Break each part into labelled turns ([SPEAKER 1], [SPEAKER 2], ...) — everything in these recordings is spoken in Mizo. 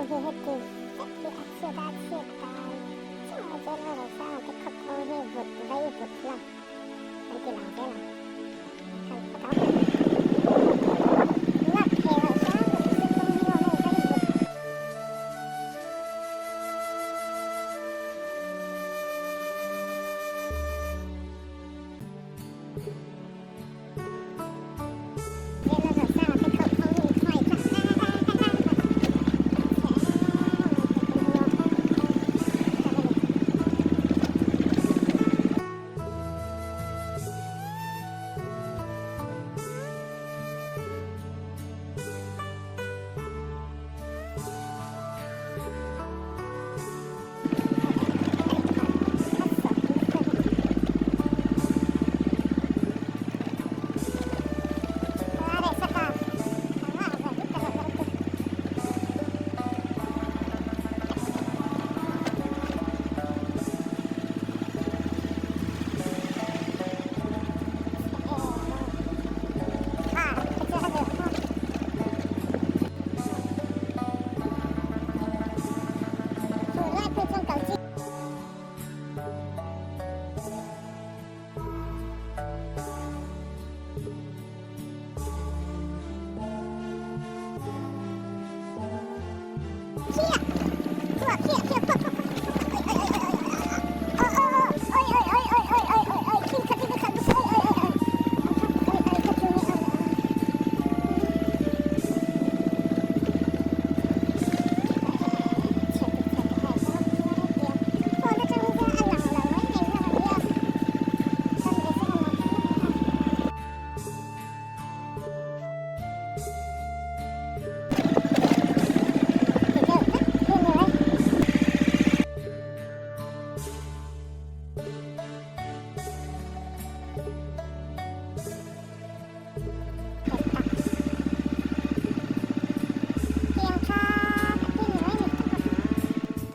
[SPEAKER 1] hi heti vek hi a chhiat a, a chhiat dan chiah chuan Rosanga te khaw kawng hi vut vei vut hlawm kan ti lang zel ang. Kan phawt ang. Ngak thei Rosanga te chu kawng hi maw hei vei vut.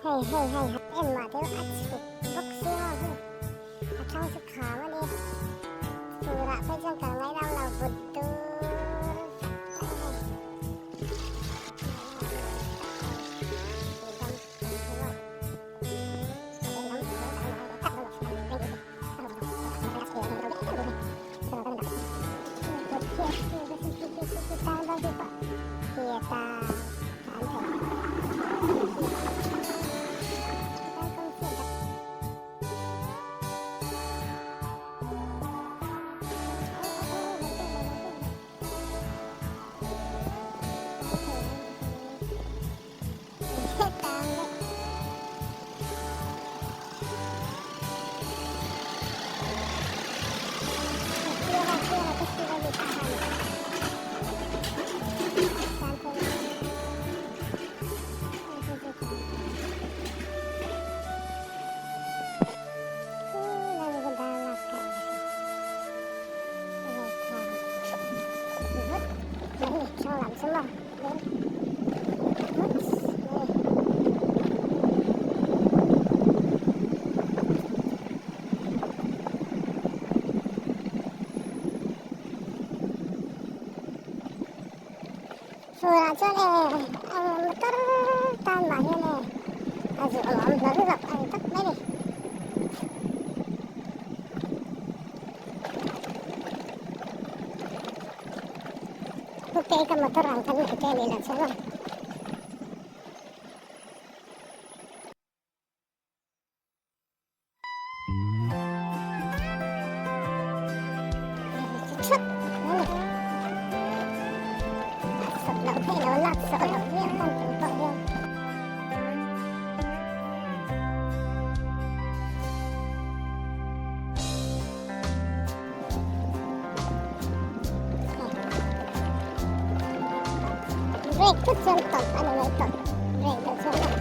[SPEAKER 1] Hei hei hei engmah deuh a chhuk bawk sia hei a thlang chu kham a ni turah phei chuan kal ngai dam lo vut dur vek mai hei. Furah chuan e eng motor tan mah hian e a zuh awm awm hlawl hlawk a ni tawp mai a ni. Pute ka motor ang kan pute a nih loh chuan aw. Brake thut chuan tawlh a ni mai tawlh brake deuh chuan a hlauh.